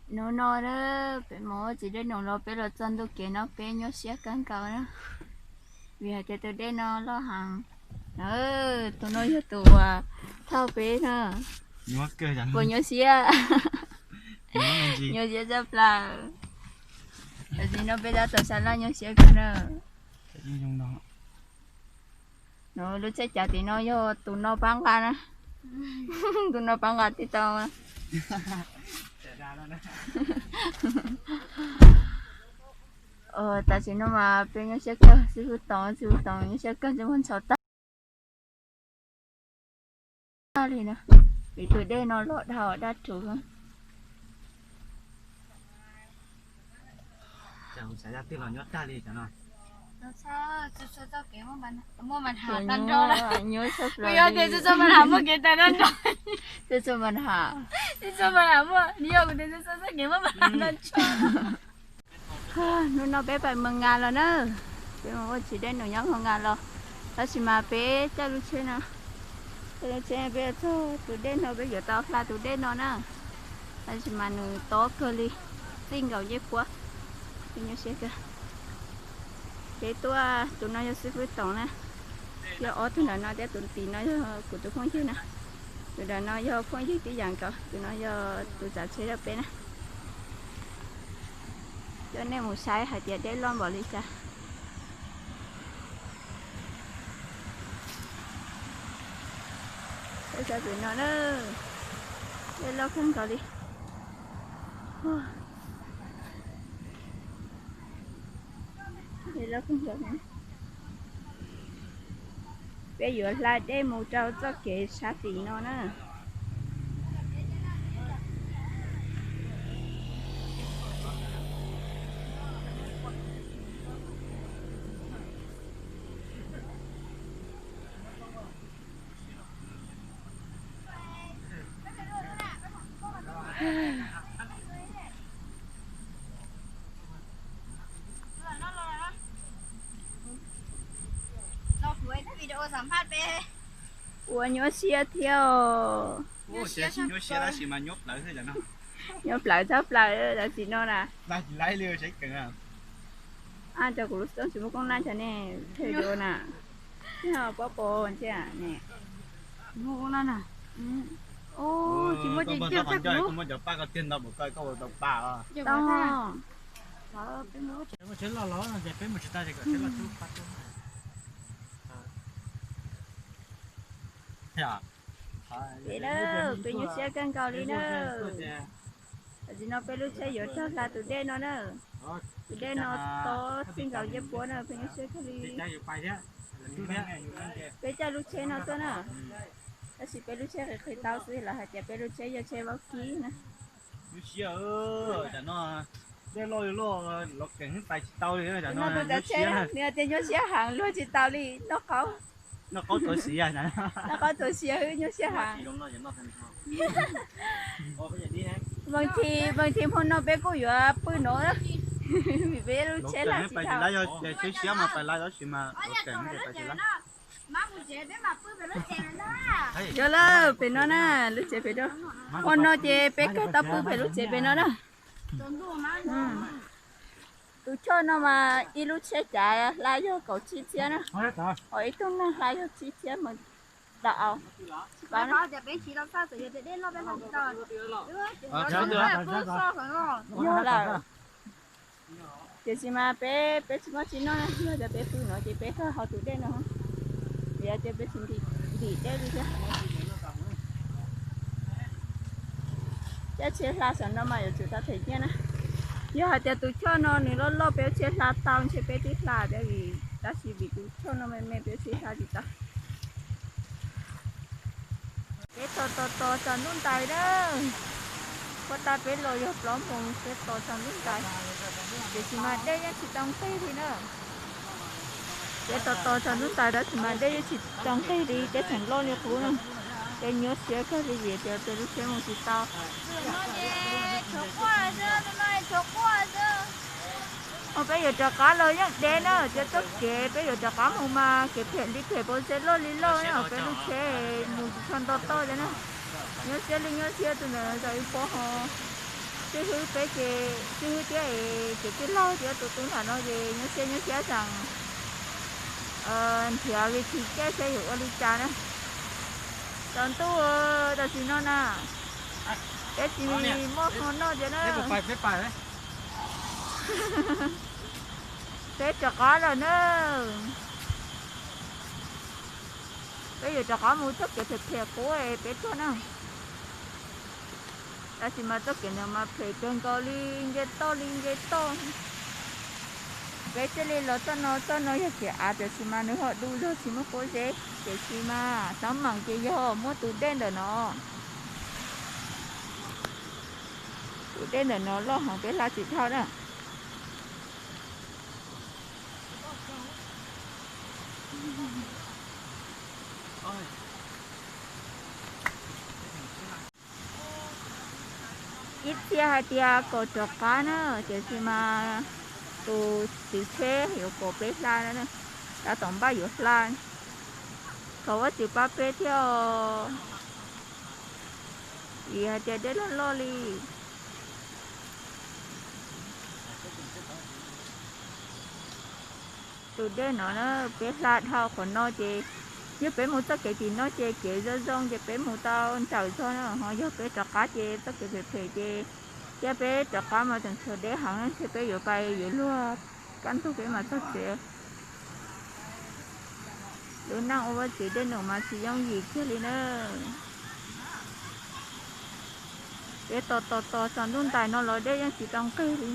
Hnub no na, peb mus ua txiv dej num los peb los txog ntu kev no peb nyuaj siab kawg nkaus na, vim hais tias tus dej no loj heev. Tus no yog tus uas thauj peb na, puas nyuaj siab? Nyuaj siab tshaj plaws. Tam sim no peb tab tom sab laj nyuaj siab kawg na. Lub tsheb cav tim no yog tus no pab nqa na. Tus no pab nqa tib tau. Tam sim no mas peb nyuaj siab kawg, xib fwb Toom, xib fwb Toom nyuaj siab kawg, ntsej muag ntxhov tag li na, vim tus dej no los dhau dab rhuv. Nyuaj tshaj plaws li. Txhua txhua mas ha, hnub no peb pais Moos Nkas los na, peb mus ua txiv dej num nyob Moos Nkas los, tab sis mas peb caij lub tsheb no, caij lub tsheb peb yuav txog tus dej no peb yuav tau hla tus dej no na, tab sis mas nws tob kawg li, txij nkaus ncej puab, peb nyuaj siab kawg. Peb tuaj, tus no yog xib fwb Toom na, yog ob tug ntawm no thiab tus tim no yog kuv tus phooj ywg na. Tus ntawm no yog phooj ywg tib yam nkaus, tus no yog tus tsav tsheb rau peb na. Coj nej mus saib hais tias dej loj npaum li cas. Peb saib pem no na, dej loj kawg nkaus li. Peb yuav hla dej mus rau txoj kev sab tim no na. Ua nyuaj siab thiab os. Nyuaj plawv tshaj plaws tam sim no na. Cov kuv lub xoob tsis muaj koob nab cov ne, phem dua na. Pob pos ntiag ne. Tsis muaj koob nab na. Tsis muaj ces tiag tag kuv. Koj muaj cov paj koj tiag ntau npaum ko koj ua tau paj os. Tau. Peb na, peb nyuaj siab kawg nkaus li na. Tam sim no peb lub tsheb yuav raug hla tus dej no na. Tus dej no tob txij nkaus ncej puab na, peb nyuaj siab kawg li. Peb caij lub tsheb no tuaj na, tab sis peb lub tsheb qhis qhis tau xwb los hais tias peb lub tsheb yog tsheb vaub kib na. Nyuaj siab, tam no dej loj loj los keem pais tsis tau li. Tam no tus tsav tsheb nws tias nyuaj siab heev luag tsis tau li, noj qaub, noj qaub tuav xiav, noj qaub tuav xiav, nyuaj siab heev. Vees thim, vees thim hmo no peb kuj yuav pw no, vim peb lub tsheb lam tsis tau. Tsheb siab mas pais lawm tab sis mas keem pais tsis lawm. Yog lawm, pem no na, lub tsev pem no. Hmo no ces peb kawg tau pw pem lub tsev pem no na. Tus choj no mas ib lub tsheb cav hla yog kaum tsib txhiab na, ho ib tug neeg hla yog tsib txhiab mev tau. Yog lawm. Tiam sis mas peb, peb tsis muaj tsis noj na, yog tias peb pw no ces peb kawg haus tus dej no, vim tias peb tsis ntim dej li thiab. Caij tsheb hla saum no mas yuav tsum tau them nyiaj na. Yog hais tias tus choj no nws loj loj peb lub tsheb hla tau ntshe peb twb hla thiab, vim tab sis vim tus choj no me me peb lub tsheb hla tsis tau. Peb tos tos tos tsaus ntuj ntais na, puag ta peb los yog plaub moos peb tos tsaus ntuj ntais, tiam sis mas dej yeej tsis tau nqig li na. Peb tos tos tsaus ntuj ntais tab sis mas dej yeej tsis tau nqig li, teb chaws loj li qub na. Peb nyuaj siab kawg li vim tias peb lub tsheb mus tsis tau. Ua peb yuav rov qab los yeej deb na, cov txoj kev peb yuav rov qab mus mas kev phem li phem, pov tsheb loj li loj na, peb lub tsheb mus tsis tshua nto toj li na. Nyuaj siab li nyuaj siab tus ntawd tau ib pob ho. Sib hwb peb ces sib hwb thiab es ces tij laug thiab tus tub nram no ces nyuaj siab nyuaj siab xeem nrhiav vim tsis caij seb yuav ua li cas na. Tsaus ntuj tam sim no na, peb tsis muaj hmo noj thiab na. Peb rov qab lawm na. Peb yuav rov qab mus txoj kev phem phem qub peb tuaj na. Tab sis mas txoj kev ntawd mas phem kawg nkaus li, nce toj li nce toj. Peb thiaj li los txoj no, txoj no yog kev av tiam sis mas nws ho du zog tsis muaj pob zeb, tiam sis mas hnub meem ces yog muaj tus dej ntawm no. Tus dej ntawm no loj heev peb hla tsis dhau na. Ib txhia hais tias kom rov qab na, tiam sis mas tus txiv tsheb yuav kom peb hla, tab tom npaj yuav hla. Thov Vajtswv pab peb thiab os, vim hais tias dej loj loj li. Tus dej no na, peb hla dhau qhov no ces, yog peb mus txoj kev tim no ces kev zoo zoo ces peb mus tau nrawm zog na, ho yog peb rov qab ces txoj kev phem phem ces, thiab peb rov qab mas tseem tshuav deb heev na, ntshe peb yuav pais yuav luag kaj ntug peb mam txog tsev. Lub neej ua Vajtswv dej num mas tsis yooj yim kiag li na. Peb tos tos tos tsaus ntuj ntais no los dej yeej tsis tau nqig li.